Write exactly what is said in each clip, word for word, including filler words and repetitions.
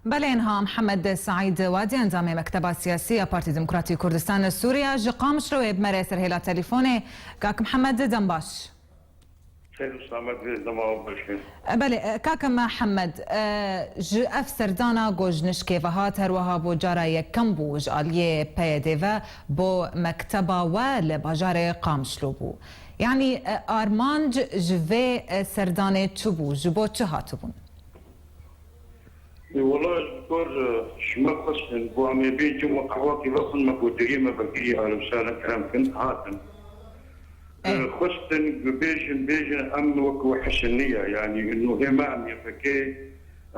Belê, niha Mihemed Seîd Wadî, endamê Mekteba Siyasî ya Partî Demokratî Kurdistan li Sûriye, ji Qamişloyê bi me re ser hêla telîfonê. Kak Mihemed, dem baş. Xêr û selamet be, dema we baş be. Belê, kak Mihemed, ji ev serdana ku ji nişkê ve hat, her wiha bo cara yekem bû ji aliyê P Y D ve bo mekteba we li bajarê Qamişlo bû. Yanî, armanc ji vê serdanê çi bû? Ji bo çi hatibûn? Ê, wela ji kor, e, ji me xwestin, ku em ê bêjin û qehwakî vexwin, me gotiriyê me vekirî, ahlen we sehlen, kerem kin, hatin. E, Ê. Xwestin, bêjin, bêjin, em wek we hesin niye, yanî, û hê me em Y P G,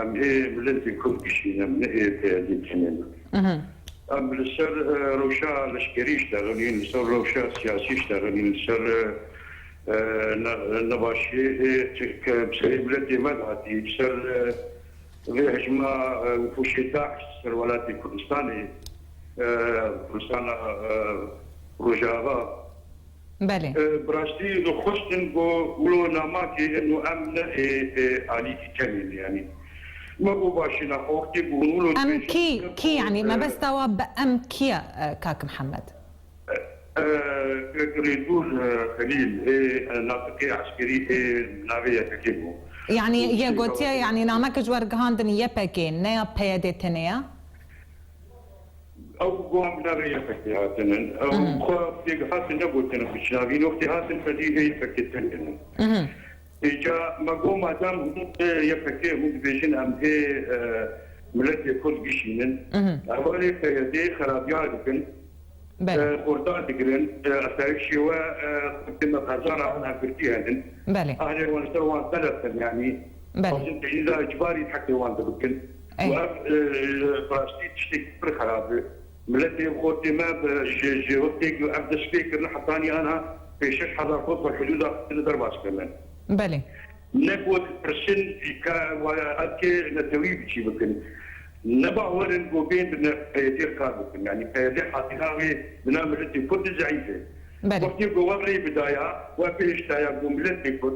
em hê miletê Kurd gişîne, em ne hê P Y D tenê ne. Mhm. Em li ser, e, rewşa leşkerî iştexilîn, li ser rewşa siyasî iştexilîn, li ser, e, e, ne-, nebaşiyê, e, çi-, ke bi serê miletê me de hatî, li ser, e, vê hejma, e, nifûşê DAIŞ ser welatê Kurdistanê, e, Kurdistana, e, Rojava. Belê. E, bi rastî xwestin ku wilo namakê ino em ne ê, ê alîkî tenê ne, yanî. Me got, baş e, naxwe wextê ku hûn wilo Em dibêjin, kî, em kî, yanî, e, mebesta we bi em kî ye, e, kak Mihemed? E, e, Rêdûr, e, Xelîl, ê, e, natiqê eskerî, ê, navê Y P G bû. Yanî, Û yê şêwê gotiye, wextê yanî, nameke ji we re gihandin Y P G, ne ya P Y D tenê ya? Ew got em bi navê Y P G hatinin. Ew Mhm. xwe pêk hatin negotin bi çi navî. Wextê hatin fedî hê Y P G tenê ne. Mhm. Îca me got madem hûn, e, Y P G hûn dibêjin em hê, e, miletê Kurd gişînin. Mhm. Hevalê P Y D xerabiya dikin. Belê. E, xorta digirin. E, esayişê we, e, xortê me bi hezara wan hevgirtî henin. Belê. Ahlê wan li ser wan telef in, yanî. Belê. Xwazin tecnîda îcbarî heqê wan dibikin. Û Ey. ev, e, bi rastî tiştekî pir xerab e. Miletê xortê me bi, ji, ji wextê ku ev dest pê kirin hetanî ana pênc şeş hezar Kurd bi hudûda xwe derbas kirine. Belê. Ne ku dipirsin ka wa ev kê netewî bi çî bikin. Ne bawer in ku bên bi ne P Y D kar bikin. Yanî P Y D hatî navê bina miletê Kurd zeîf e. Belê. Wextê ku we rê bidaya, we bihiştaya ku miletê Kurd,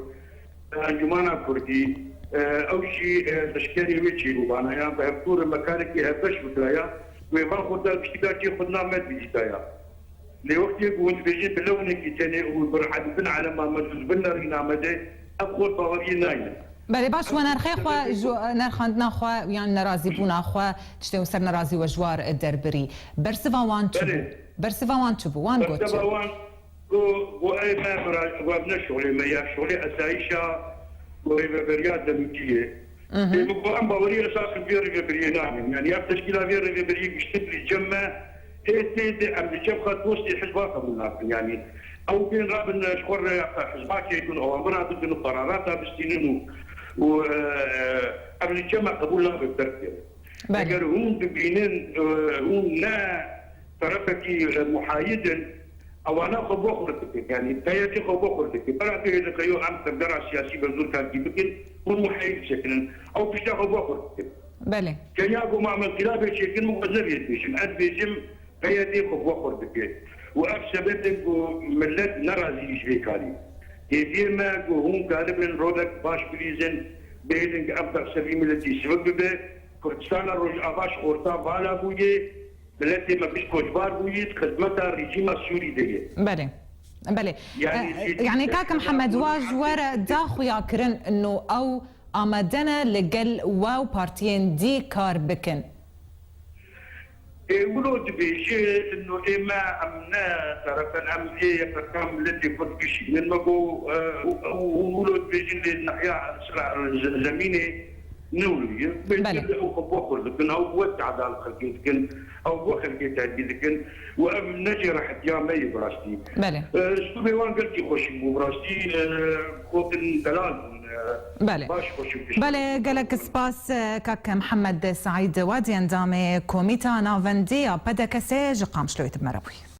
Encûmana Kurdî, e, ew jî, e, leşkerê wê çêbûbana, yan bi hevdûr mekanekî hevbeş bikiraya, wê van xwe dar giştî dar cê xwe named bidîtaya. Lê wextê ku hûn dibêjin bi lewnekî tenê û bi re-, bin elema me, bi nerîna me de, ev xort baweriyê nayne. Belê, baş, we nerxê xwe, ji nerxandina xwe yan nerazîbûna xwe, tiştê ser nerazî we ji war derbirî. Bersiva wan çi bû? Belê. Bersiva wan çi bû? Wan got çi? Bersiva wan Ku, ku ey me bira-, ku ev ne şolê me ya, şolê esayîşa ku rêveberiya demikî ye. Mhm. Ê, min ku em bawerî esas bi vê rêveberiyê nakin. Yanî ev teşkîla vê rêveberiyê giştin li cem me, ê tê de em li cem xwe dostê hizba qebûl nakin. Yanî ew bên rabin ji xwe re hizba çêkin, awamira bidin û qerarata bistînin û, û, e, ev li cem me qebûl nabe, terk dibe. Belê. Eger hûn dibînin, e, hûn ne terefekî, e, muhayid in, ewana xwe bo xurt dikin. Yanî P Y D xwe bo xurt dikin. Bera tu hêdî xeyo em tevgera siyasî bi zûr karkî bikin, hûn muhayid çêkinin. Ew pişta xwe bo xurt dikin. Belê. Kenya ku ma em înqilabê çêkin, min xwe zevê dibêjim. Ez dibêjim, P Y D xwe bo xurt dike. Û ev sebeb in ku millet nerazî ji vê karî. Hêviyê me ku hûn karibin rolek baş bilîzin, bihêlin ku ev behse vî miletî sivik bibe. Kurdistana Rojava ji orta vala bûye. Miletê me pişt koçbar bûyî, di xizmeta rejîma Sûrî de ye. Belê. Belê. Yanî, e, e, yanî, kak Mihemed, wa ji we re da xuya kirin ino ew amade ne li gel we û partiyên dî kar bikin? Ê, wilo dibêje ino ê me em ne teref in, em ê Y P G miletê Kurd gişînin. Me got, e, û, û, û wilo dibêjin lê nahiya sira ze-, zemînê Ne wilo ye. Belê. Belkî ew xwe bo xwe dikin, ew bo tehdal xelkê dikin, ew bo xelkê tehdî dikin û ev ne jêrehetiya me ye bi rastî. Belê. E, Stûbê wan gelkî xweşik bû bi rastî, e, gotin delal bûn, e, Belê. baş xweşik bû. Belê, gelek spas, e, kak Mihemed Seîd Wadî, endamê Komîta Navendî ya P D K S'ê ji Qamişloyê di me re bûyî.